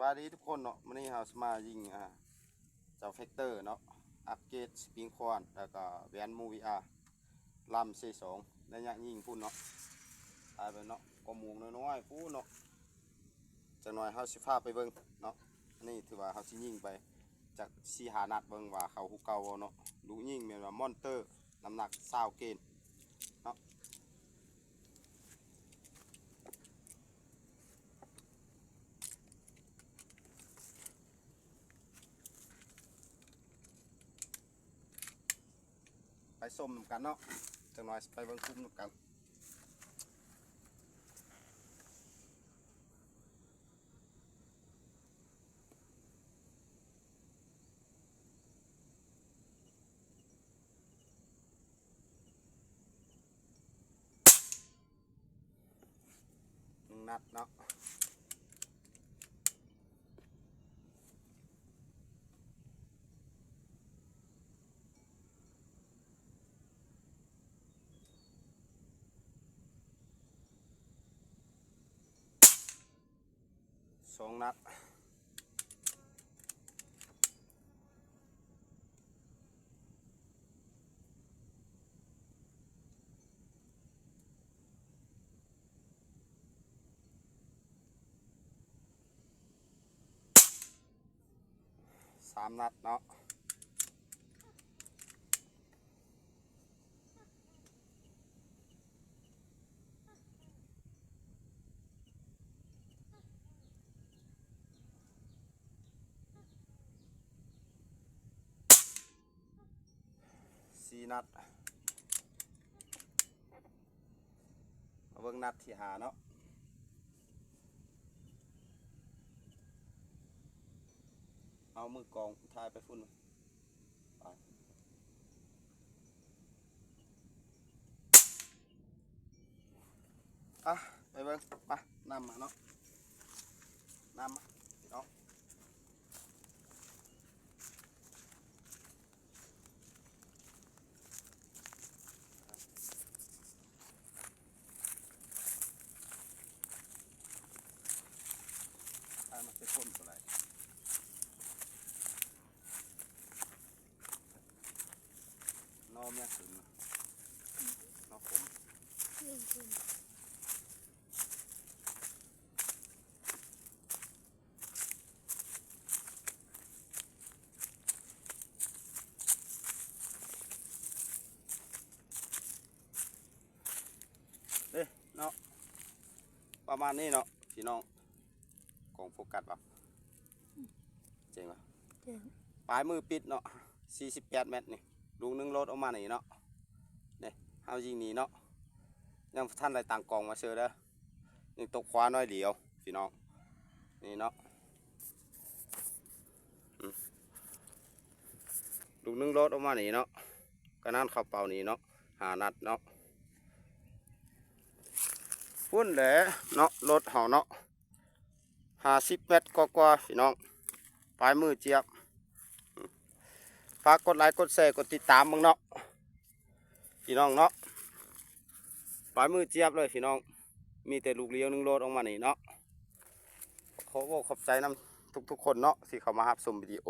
ສະບາຍດີທຸກຄົນເນາະ, ມື້ນີ້ເຮົາຊິມາຍິງ ອ່າ ເຈົ້າແຟັກເຕີເນາະ, ອັບເກຣດສະປຣິງຄວານ ແລ້ວກໍແຫວນມູວີອາ ລຳເຊສອງ ໄລຍະຍິງພຸ້ນເນາະ, ຕາຍໄປເນາະ, ກໍໝູງນ້ອຍໆພຸ້ນເນາະ. ຈັກໜ່ອຍເຮົາຊິພາໄປເບິ່ງເນາະ. ອັນນີ້ຖືວ່າເຮົາຊິຍິງໄປຈັກສີ່ຫ້ານັດ ເບິ່ງວ່າເຂົ້າຄືເກົ່າບໍ່ເນາະ. ລູກຍິງແມ່ນວ່າມອນເຕີ ນ້ຳໜັກຊາວເກນເນາະ. ໄປຊົມນຳກັນເນາະ, ຈັກໜ່ອຍໄປເບິ່ງຄຸ້ມນຳກັນ. ໜຶ່ງນັດເນາະ. ສອງນັດ. ສາມນັດເນາະ. ສີ່ນັດ. ມາເບິ່ງນັດທີຫ້າເນາະ. ເອົາມືກອງຖ່າຍໄປພຸ້ນ. ໄປ ອ່ະ ໄປເບິ່ງ ມາ ນຳມາເນາະ, ນຳມາ ພີ່ນ້ອງ. ນອມຍັງຂຶ້ນ ນອມຂົມ. ເດ້ເນາະ ປະມານນີ້ເນາະພີ່ນ້ອງ. ກ້ອງໂຟກັດບໍ່? ເຈັງບໍ່? ເຈັງ. ປາຍມືປິດເນາະ ສີ່ສິບແປດແມັດນີ້ ລູກໜຶ່ງໂຫຼດອອກມານີ້ເນາະ. ນີ້ ເຮົາຍິງນີ້ເນາະ ຍັງບໍ່ທັນໄດ້ຕັ້ງກ້ອງມາເຊີເດີ. ຍັງຕົກຂວາໜ້ອຍດຽວພີ່ນ້ອງ. ນີ້ເນາະ ອືມ ລູກໜຶ່ງໂຫຼດອອກມານີ້ເນາະ, ກະນັ້ນເຂົ້າເປົ້ານີ້ເນາະ ຫ້ານັດເນາະ. ພຸ້ນແຫຼະເນາະ ລົດເຮົາເນາະ ຫ້າສິບແມັດກວ່າໆ ພີ່ນ້ອງ ປາຍມືຈຽບ. ຝາກກົດໄລ ກົດແຊ ກົດຕິດຕາມເບິ່ງເນາະ ພີ່ນ້ອງເນາະ. ປາຍມືຈຽບເລີຍພີ່ນ້ອງ, ມີແຕ່ລູກດຽວໜຶ່ງໂຫຼດອອກມານີ້ເນາະ. ຂໍບອກຂອບໃຈນຳທຸກໆຄົນເນາະ ທີ່ເຂົ້າມາຮັບຊົມວິດີໂອ